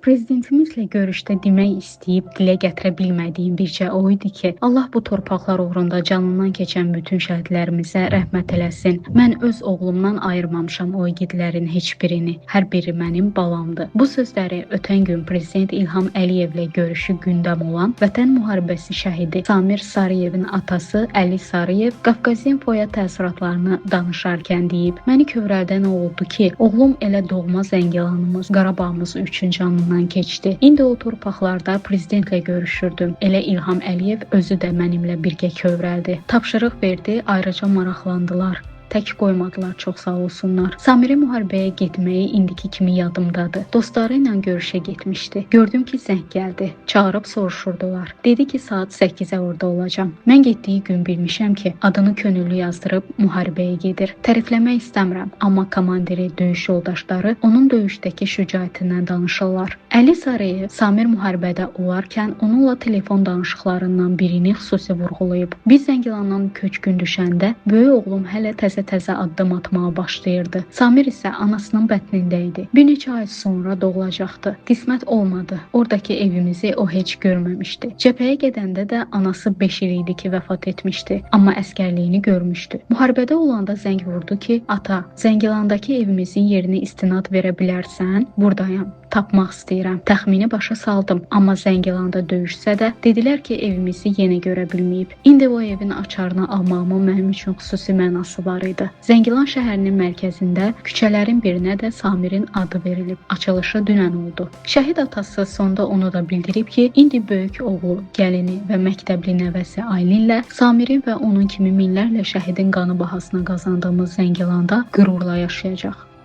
Prezidentimizlə görüşdə demək istəyib dilə gətirə bilmədiyim bircə o idi ki, Allah bu torpaqlar uğrunda canından keçən bütün şəhidlərimizə rəhmət eləsin. Mən öz oğlumdan ayırmamışam o igidlərin heç birini. Hər biri mənim balamdır. Bu sözləri ötən gün Prezident İlham Əliyevlə görüşü gündəm olan Vətən müharibəsi şəhidi Samir Sarıyevin atası Əli Sarıyev Qafqazinfoya təəssüratlarını danışarkən deyib: "Məni kövrəldən o oldu ki, oğlum elə doğma Zəngilanımız, Qarabağımız üçün canından keçdi. İndi o torpaqlarda prezidentlə görüşürdüm. Elə İlham Əliyev özü də mənimlə birgə kövrəldi. Tapşırıq verdi, ayrıca maraqlandılar. Tək qoymadılar, çox sağ olsunlar. Samirin müharibəyə getməyi indiki kimi yadımdadır. Dostları ilə görüşə getmişdi. Gördüm ki, zəng gəldi. Çağırıb soruşurdular. Dedi ki, saat 8-ə orada olacağam. Mən getdiyi gün bilmişəm ki, adını könüllü yazdırıb müharibəyə gedir. Tərifləmək istəmirəm, amma komandiri, döyüş yoldaşları onun döyüşdəki şücaətindən danışırlar. Əli Sarıyev Samir müharibədə olarkən onunla telefon danışıqlarından birini xüsusi vurğulayıb. Biz Zəngilandan köçkün düşəndə böyük oğlum hələ təzə-təzə addım atmağa başlayırdı. Samir isə anasının bətnində idi. Bir neçə ay sonra doğulacaqdı. Qismət olmadı. Oradakı evimizi o heç görməmişdi. Cəbhəyə gedəndə də anası 5 il idi ki, vəfat etmişdi, amma əskərliyini görmüşdü. Müharibədə olanda zəng vurdu ki, ata, Zəngilandakı evimizin yerini istinad verə bilərsən? Buradayam. Tapmaq istəyirəm. Təxmini başa saldım, amma Zəngilanda döyüşsə də dedilər ki, evimizi yenə görə bilməyib. İndi o evin açarını almağımın mənim üçün xüsusi mənası var idi. Zəngilan şəhərinin mərkəzində küçələrin birinə də Samirin adı verilib. Açılışı dünən oldu. Şəhid atası sonda onu da bildirib ki, indi böyük oğlu, gəlini və məktəbli nəvəsi Aylinlə Samirin və onun kimi minlərlə şəhidin qanı bahasına qazandığımız Zəngilanda qürurla yaşayacaq.